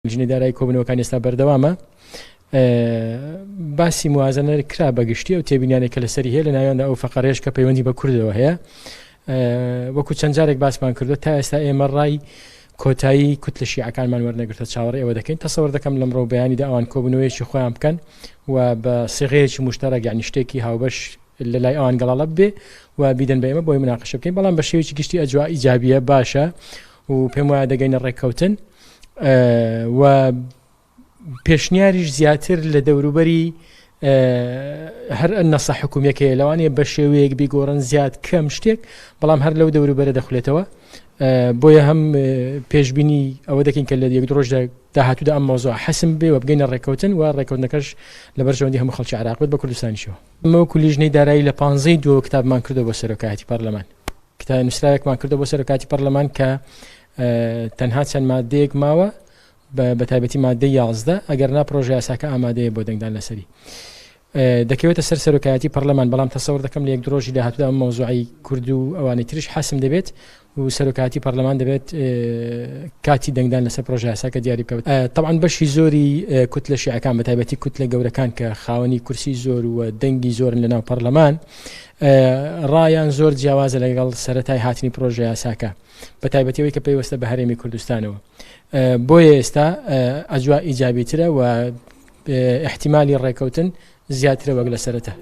لیژنەی دارایی کۆبوونەوەکانی ئێستا بەردەوامە. باسی موازنە کرا بە گشتی ئەو تێبینیانەی کە لەسەری هەیە لە ناویاندا ئەو فەقەرەیەش کە پەیوەندی بە کوردەوە هەیە وەکو چەند جارێک باسمان کردو تا ئێستا ئێمە ڕای کۆتایی کوتلە شیعەکانمان وەرنەگرتە چاوەڕێ ئەوە دەکەین تەسەوەر دەکەم لەمڕۆ بەیانیدا ئەوان کۆبوونەوەیەکی خۆیان بکەن و بە سیغەیەکی موشتەرەک یعنی شتێکی هاوبەش لە لای ئەوان گەڵاڵە ببێ و بیدەن بە ئێمە بۆی مناقشە بکەین بەڵام بە شێوەیەکی گشتی ئەجوا ئیجابیە باشە و پێم وایە دەگەینە ڕێککەوتن و پێشنیاریش زیاتر لە دەوروبەری هەر نەسە حکومیەکەیە لەوانەیە بە شێوەیەک بیگۆڕن زیاد کەم شتێک بەڵام هەر لەو دەوروبەرە دەخولێتەوە بۆیە هەم پێشبینی ئەوە دەکەین کە لە یەک ڕۆژدا داهاتوودا ئەم مەوزوع حەسم بێ و بگەینە ڕێککەوتن و ڕێککەوتنەکەش لە بەرژەوەندی هەموو خەڵکی عێراق بێت بە کوردستانیشەوە. ئێمە وەکو لیژنەی دارایی لە پانزەی دووەوە کتابمان کردووە بۆ سەرۆکایەتی پەرلەمان کتا نووسراوێکمان کردووە بۆ سەرۆکایەتی پەرلەمان کە تەنها چەند مادەیەک ماوە بە تایبەتی مادەی 11 ئەگەر نا پرۆژە یاساکە ئامادەیە بۆ دەنگدان لەسەری دەکەوێتە سەر سەرۆکایەتی پەرلەمان بەڵام تەسەور دەکەم لە یەک دوو ڕۆژی داهاتوودا ئەم مەوزوعەی کورد و ئەوانی تریش حەسم دەبێت و سەرۆکایەتی پەرلەمان دەبێت کاتی دەنگدان لەسەر پرۆژە یاساکە دیاری بکات تەبعەن بەشی زۆری کوتلە شیعەکان بە تایبەتی کوتلە گەورەکان کە خاوەنی کورسی زۆر و دەنگی زۆرن لەناو پەرلەمان ڕایان زۆر جیاوازە لەگەڵ سەرەتای هاتنی پرۆژە یاساکە بە تایبەتی ئەوەی کە پەیوەستە بە هەرێمی کوردستانەوە بۆیە ئێستا ئەجوا ئیجابیترە و ئیحتیمالی ڕێکەوتن زیاترە وەک لە سەرەتا.